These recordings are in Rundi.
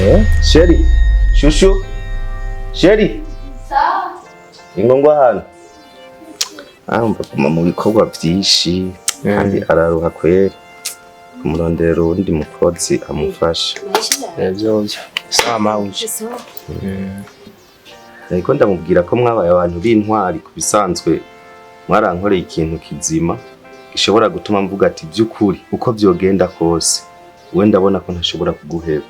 Chérie, chouchou, chérie, ingongwa hano. Arumva guma mu bikorwa vyinshi kandi araruha kweri. Kumurondera uwundi mukozi amufasha. Vyovyo sawa mawuje. Ariko ndamubwira ko mwabaye abantu b'intwari. Ku bisanzwe mwarankoreye ikintu kizima gishobora gutuma mvuga ati by'ukuri, uko vyogenda kose, we ndabona ko ntashobora kuguheba.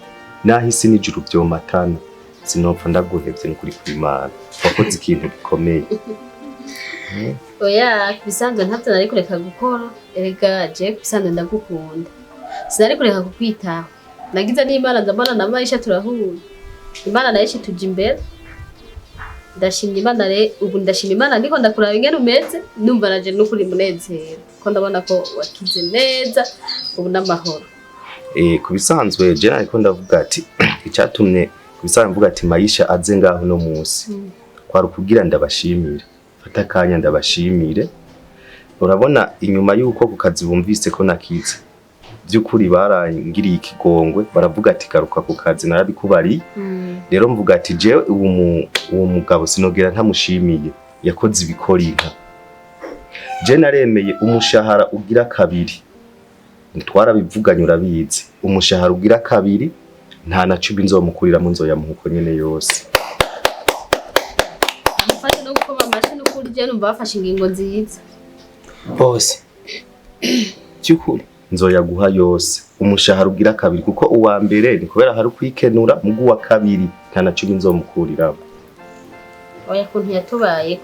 Naho isi n'ijuru vyomatana, sinopfa ndaguhevye. N'ukuri kw'Imana, wakoze ikintu gikomeye. Oya, ku bisanzwe ntabyo nari kureka gukora. Erega je ku bisanzwe ndagukunda, sinari kureka kukwitaho. Nagize n'Imana ndabona na Maisha turahuye, Imana nayo tuja imbere. Ndashimye Imana re, ubu ndashima Imana. Ndiko ndakuraba ingene umeze, numva naje n'ukuri munezero, ko ndabona ko wakize neza ubu n'amahoro. Ku bisanzwe je nariko ndavuga ati icyatumye ku bisanzwe mvuga ati Maisha aze ngaho no munsi kwari ukugira ndabashimire, fata akanya ndabashimire. Urabona, inyuma y'uko ku kazi bumvise ko nakize, by'ukuri barangiriye ikigongwe, baravuga ati garuka ku kazi, narabikubariye. Rero mvuga ati jewe uwo mugabo sinogera ntamushimiye, yakoze ibikora inka. Je naremeye umushahara ugira kabiri, twarabivuganye, urabizi. Umushahara ugira kabiri nta na cumi nzomukuriramo, nzoyamuha uko nyene yose. Amufashe no gukoma amashi. N'ukuri je numva bafashe ingingo nziza. Bose by'ukuri. Nzoyaguha yose, umushahara ugira kabiri, kuko uwa mbere ni kubera hari ukwikenura, mugu wa kabiri nta na cumi nzomukuriramo. Oya, kuntu yatubayeko,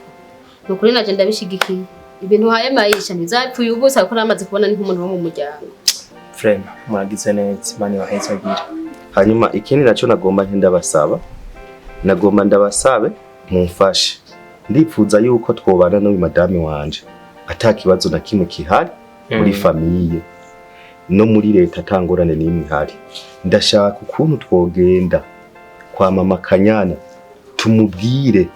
ni ukuri naje ndabishigikiye. Ibintu uhaye Maisha ntizapfuye ubusa, kuko namaze kubona ni nk'umuntu wo mu muryango. Vraiment muragize neza, Imana ibahezagire. Hanyuma ikindi naco nagomba nte ndabasaba, nagomba ndabasabe mumfashe. Ndipfuza yuko twobana n'uyu madame wanje ata kibazo na kimwe kihari muri famille no muri leta, ata ngorane n'imwe ihari. Ndashaka ukuntu twogenda kwa mama Kanyana, tumubwire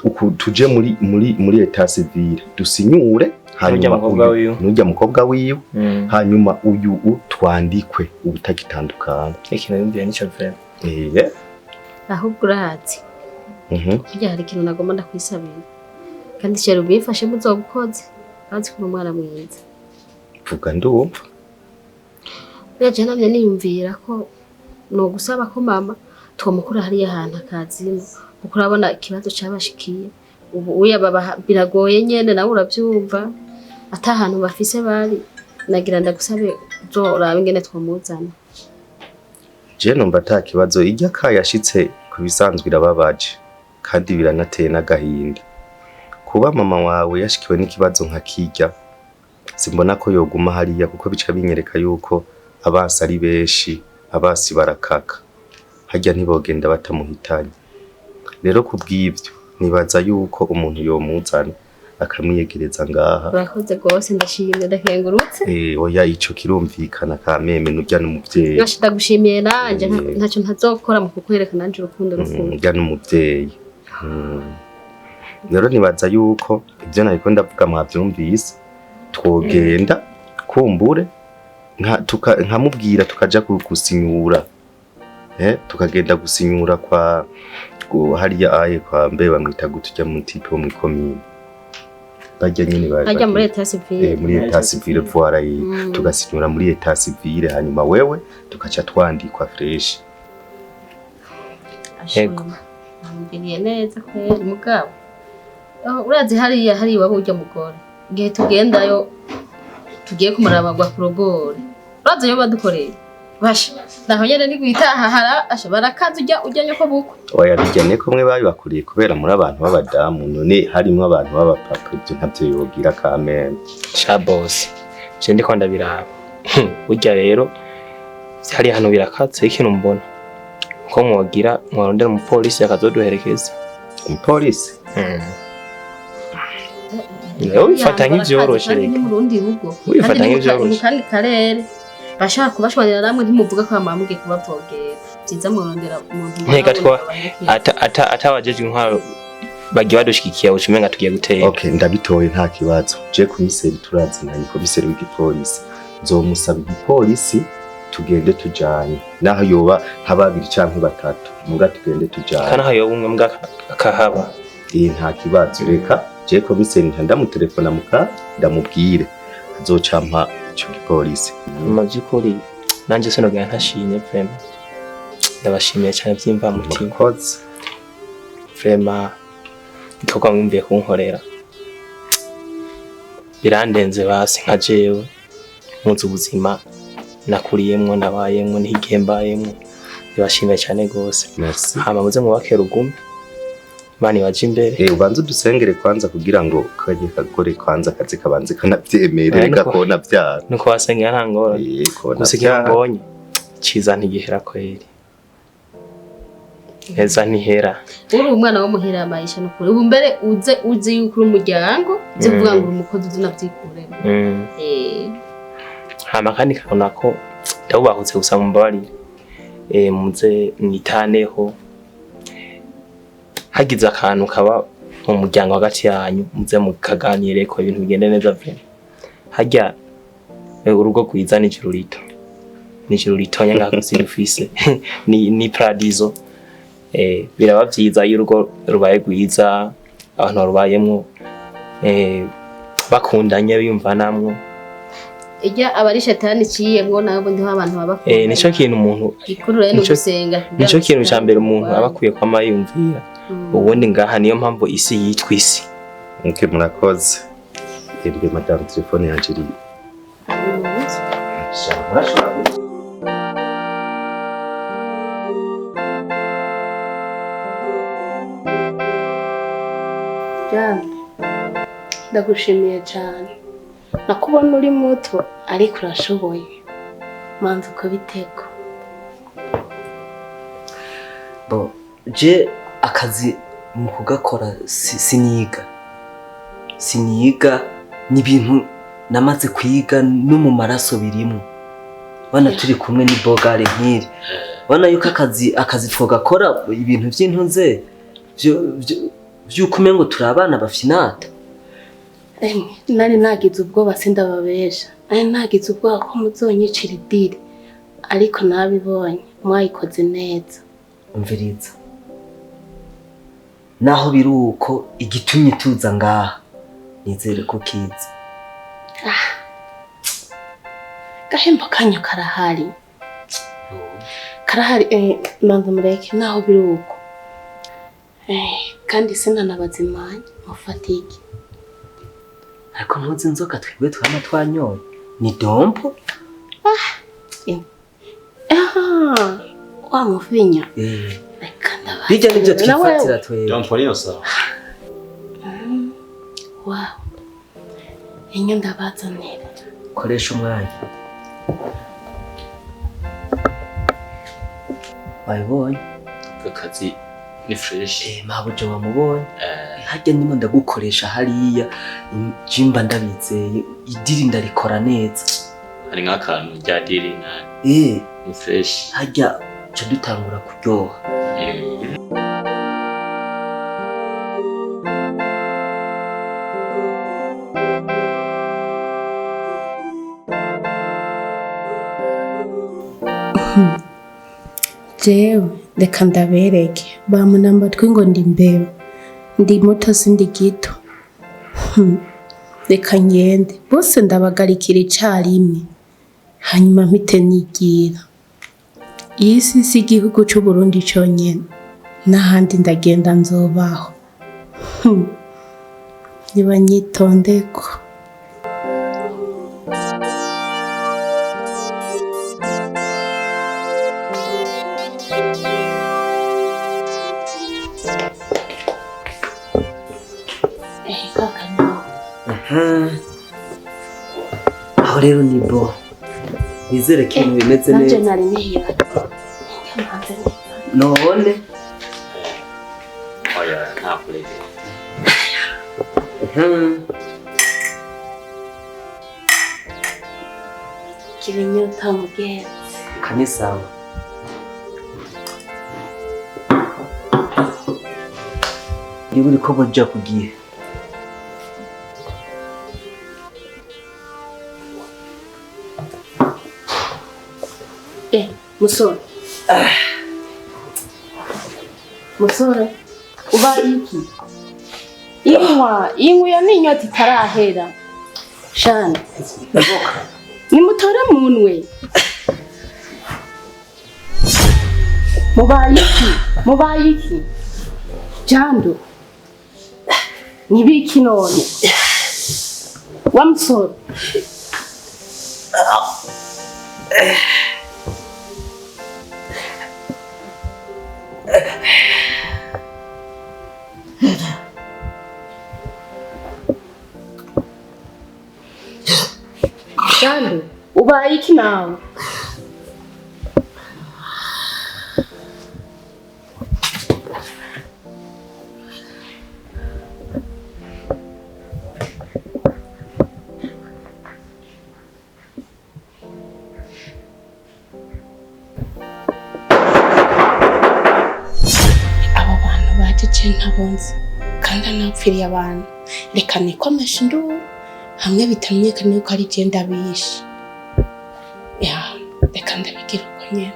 uku tuje muri l'état civil, dusinyure, hanyuma mukobwa wiwe. Nurya mukobwa wiwe. Hanyuma uyu twandikwe ubutagitandukana. Ikintu yumviye nico vraiment. Ahubwo urazi, burya hari ikintu nagomba ndakwisabira, kandi chéri ubimfashe muzogukoze, urazi ko uri umwana mwiza. Vuga ndumva. Burya je namye niyumvira ko nogusaba ko mama twomukura hariya hantu akazima, kuko urabona ikibazo cabashikiye ubu uya baba biragoye nyene, nawe uravyumva, ata hantu bafise bari. Nagira ndagusabe uzorabe ingene twomuzana. Je numva ata kibazo. Irya kayashitse ku bisanzwe irababaje kandi biranateye n'agahinda kuba mama wawe yashikiwe n'ikibazo nka kirya. Simbona ko yoguma hariya, kuko bica binyereka yuko abasi ari benshi, abasi barakaka harya, ntibogenda batamuhitanye. Rero kubw'ivyo nibaza yuko umuntu yomuzana akamwiyegereza ngaha. Urakoze rwose, ndashimye, ndakengurutse. Oya, ico kirumvikana kameme, nurya n'umuvyeyi. Nashe ndagushimiye nanje, ntacyo ntazokora mu kukwereka nanje urukundo rukunda. Urya n'umuvyeyi. Rero nibaza yuko ivyo nariko ndavuga mwavyumvise. Twogenda kumbure nkamubwira tukaja gusinyura, tukagenda gusinyura kwa hariya aye kwa mbe bamwita gute ujya mu type wo mw'ikomine barya nyene Hajya muri l'état civil. Muri l'état civil, voilà. Tugasinyura muri l'état civil, hanyuma wewe tukaca twandikwa fresh. Yego. Ngiriye neza kweri mugabo. Oh, urazi hariya hari iwabo urya mugore, igihe tugendayo tugiye kumuraba gwa kurogore, urazi iyo badukoreye basha naho nyene ni gwitaha asha barakaza urya nyoko bukwe. Oya, bijyane ko mwe babibakuriye kubera muri abantu b'abadamu. None harimwo abantu b'abapapa, ibyo ntavyo yogira kameme. Sha boss, je ndiko ndabiraba burya rero hariya hantu birakatse. Ikintu mbona ko mwogira, mworondera umupolisi akazoduherekeza. Umupolisi? Rero wifata nk'ivyoroshe Kandi reka. ni mu rundi rugo. Wifata Kandi ni nk'ivyoroshe. mu kandi karere bashaka kubashwanira namwe, ntimuvuga ko bamara mugiye kubavogera. Vyiza mworondera umuntu Nteka abaherekeza. Ata abajejwe intwaro bagiye badushigikiye, uca umenga tugiye gutera. Okay, ndabitoye, nta kibazo. Je komiseri turazinanye, komiseri w'igipolisi, nzomusaba igipolisi. Tugende tujanye, naho yoba nka babiri canke batatu, muga tugende tujanye. Kana hayoba umwe mbwa akahaba. Nta kibazo, reka je komiseri nca ndamutelefona muka ndamubwire azocampa ico gipolisi. Mu by'ukuri nanjye sinogera ntashimye, vraiment ndabashimiye cyane by'imvamutima. Murakoze. Vraiment igikorwa mwumviye kunkorera birandenze. Basi nka jewe nkunze ubuzima nakuriyemwo, nabayemwo, n'igihe mbayemwo, ndabashimiye cyane gose. Merci. Hama muze mwubake rugume, Imana ibaje imbere. Ubanze udusengere kwanza kugira ngo kajye kagore kwanza akazi kabanze kanavyemere. Oya, Reka kona vyara. Nuko wasengera nta ngorane. Kona Gusa igihe vyara. mbonye ciza ntigihera kweri, neza ntihera. Uri umwana wo muhira, Maisha, nukuri ubu mbere uze uzi yuko uri umuryango, uze kuvuga ngo uri umukozi, uze unavyikuremo. Hama kandi kabona ko ndabubahutse, gusa mumbabarire, muze mwitaneho. Hagize akantu kaba mu muryango hagati yanyu, muze mukaganireko, ibintu bigende neza. Vraiment harya urugo rwiza ni ijuru rito, ni ijuru ritonya ngaho rufise ni paradizo. Biraba vyiza iyo urugo rubaye rwiza, abantu barubayemwo bakundanye, biyumvanamwo. Ijya aba ari shetani iciyemwo, nawe ubundi ho abantu baba Nico kintu umuntu gikuru rero ni ugusenga. Nico kintu ca mbere umuntu aba akwiye kwama yumvira. Ubundi ngaha niyo mpamvu isi yitwa isi. Okay, murakoze. Embe madame, telefone yanje iri. Murashobora. Jane, ndagushimiye cyane. Nakubona uri muto ariko urashoboye. Manza ukabitego. Bo je akazi mu kugakora siniga, siniga, ni ibintu namaze kwiga no mu maraso birimo. Bana turi kumwe ni bogare nkiri bana yuko akazi twogakora ibintu by'intuze vy'uko umengo turi abana bafinata. Emwe, nari nagize ubwoba, sindababesha. Nari nagize ubwoba ko muzonyicira idiri. Ariko nabibonye, mwayikoze neza. Umviriza, naho biri uko, igitumye tuza ngaha nizere ko kiza. Gahembo kanyu karahari. Karahari, manza mureke naho biri uko. Kandi sinanabazimanye, mufatike. Ariko ntuzi inzoka twebwe twama twanyoye ni dompo. Aha, wa muvinya. Reka ndabaza. Bijya nibyo twifatira twebwe. Dompo niyo sawa. Wow. Inyo ndabazanira. Koresha umwanya wabibonye. Akazi ni fresh. Mabuja wamubonye. Harya ndimo ndagukoresha hariya jimba ndabizeye idiri ndarikora neza. Hari nk'akantu rya diri na ni fresh. Harya ca dutangura kuryoha. Jewe reka ndabereke bamunamba twi ngo ndi mbeba, ndi muto sindi gito. Reka ngende bose ndabagarikira icarimwe, hanyuma mpite nigira. Iyi si si igihugu c'Uburundi conyene, n'ahandi ndagenda nzobaho. Nibanyitondeko. Aho rero ni bo nizere ko ibintu bimeze Nanje neza. nari nibaza. Nmanze nibaza. None Oya, nta kurege. Gira inyota mugenzi. Kanisawa niba uriko buja ku gihe. Musore, musore, ubaye iki? Inywa, inywa, iyo ni inyota itarahera. Shana, nimutore munwe. Mubaye iki? Mubaye iki? Jando, nibiki none? Wa musore. Jando, ubaye iki nawe? Abo bantu baje ntabonze kandi anapfiriye abantu, reka nikomeshe induru hamwe bitamenyekana yuko ari je ndabishe. Ya, reka ndabigira uko nyene.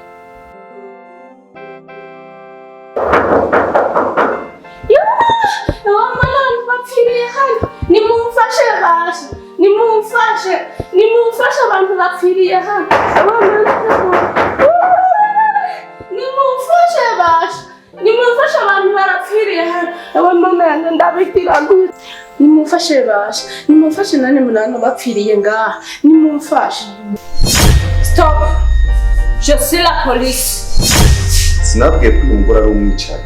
Abantu bapfiriye hano, nimumfashe basha, nimumfashe, nimumfashe, abantu bapfiriye hano, nimumfashe basha, nimumfashe, abantu barapfiriye hano. Abamana ndabigira gute? Nimumfashe basha, nimumfashe, nane munano bapfiriye ngaha, nimumfashe. Stop! Je suis la police. Sinabwiye ko uyu mugore ari umwicanyi.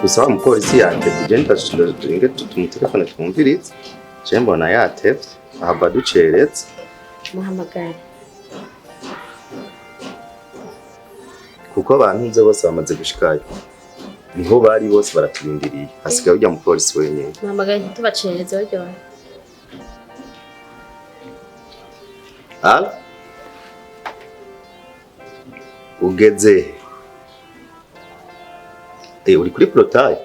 Gusa wa mupolisi yatevye, je ndinge tumutelefone twumvirize. Je mbona yatevye, ahava duceretse. Muhamagare. Kuko abantu nze bose bamaze gushikayo, niho bari bose baraturindiriye, hasigaye urya mupolisi wenyene. Muhamagare ntitubacereze baryohe. Al, ugeze? Uri kuri porotaye?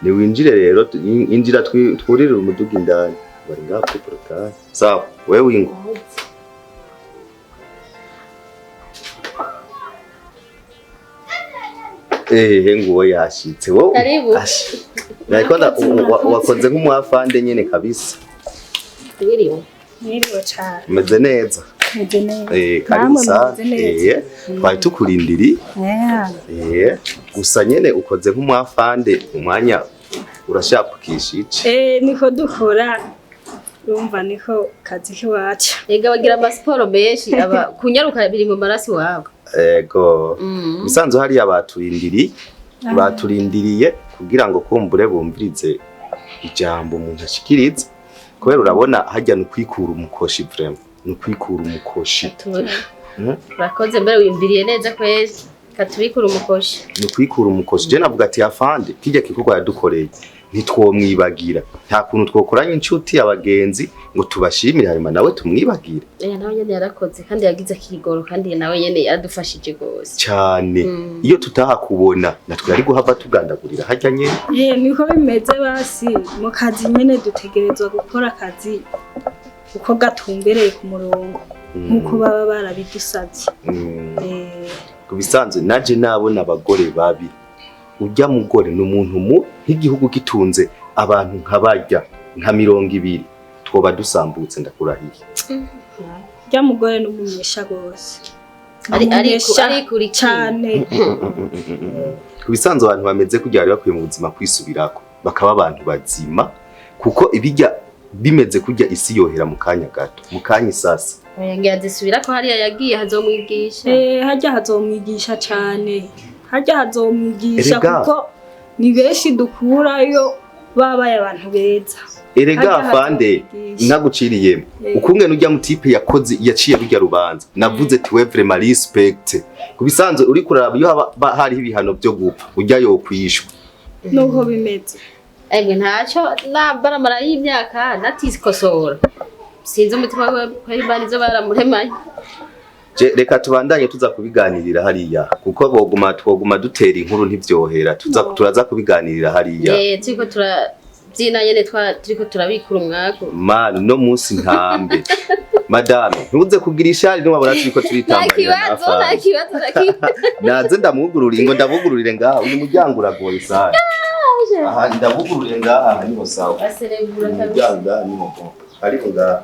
Niwinjire rero, injira twurire umuduga indani. Bari ngaha kuri porotaye. Sawa, wewe wingo. Nguwo yashitse. Wowe. Karibu. Nariko wakoze nk'umuafande nyene kabisa. Mwiriwe. Mwiriwe cyane. Umeze neza. Meze neza. Karibu sana. Twari tukurindiri. Gusa nyene ukoze nk'umuafande umwanya urashapukisha iki? Niko dukora. Urumva niko kazi kiwacu. Ega bagira amasiporo menshi, aba kunyaruka biri mu maraso wabo. Ego. Bisanzwe hariya baturindiri, baturindiriye kugira ngo kumbure bumvirize ijambo umuntu ashikiriza. Kubera urabona hajya no kwikura umukoshi vraiment, no kwikura umukoshi. Urakoze mbere wimviriye neza kwezi. Katubikura umukoshi. No kwikura umukoshi. Je navuga ati afande kijya kikorwa yadukoreye ntitwomwibagira. Nta kuntu twokoranye inshuti abagenzi ngo tubashimire hanyuma nawe tumwibagire. Nawe nyene yarakoze kandi yagize akigoro kandi nawe nyene yaradufashije gose. Cyane. Iyo tutahakubona natwe yari guhava tugandagurira hajya nyene. Niko bimeze basi mu kazi nyene dutegerezwa gukora akazi uko gatumbereye ku murongo nkuko baba barabidusabye. Kubisanzwe naje nabona abagore babi. Ujya mugore ni umuntu mu nk'igihugu gitunze abantu nkabarya nka 20 twoba dusambutse ndakurahiye. Ujya mugore ni umunyesha gose. Ari kuri cyane. Kubisanzwe abantu bameze kujya bari bakwiye mu buzima kwisubirako bakaba abantu bazima, kuko ibijya bimeze kujya isi yohera mu kanya gato, mu kanya isasa. Ngira zisubirako hariya yagiye hazomwigisha. Hajya hazomwigisha cyane. Hajya hazomwigisha kuko ni benshi dukurayo babaye abantu beza. Erega afande naguciriyemo ukungene ujya mutipe yakoze yaciye rujya rubanza, navuze ati we vraiment respect. Kubisanzwe uri kuraba iyo haba hariho ibihano byo gupfa ujya yokwishwa. Nuko bimeze. Emwe, ntacyo baramara y'imyaka natikosora, sinzi umutima we ko ari Imana izo baramuremanye. Reka tubandanye, tuza kubiganirira hariya, kuko boguma twoguma dutera inkuru ntivyohera. Tuza turaza kubiganirira hariya. Eh, turiko turabyina nyene, turiko turabikura umwaku. Man, no munsi ntambe, madame, ntuze kugira ishari niwabona turiko Nta turitambarira. kibazo, nta kibazo, nta kibazo. Naze ndamwugururire, ngo ndabugururire ngaha. Uyu muryango uragoye sana. Aha ndabugururire ngaha, aha niho sawa. Baserebura kabisa. Umuryango ngaha niho, ariko ngaha.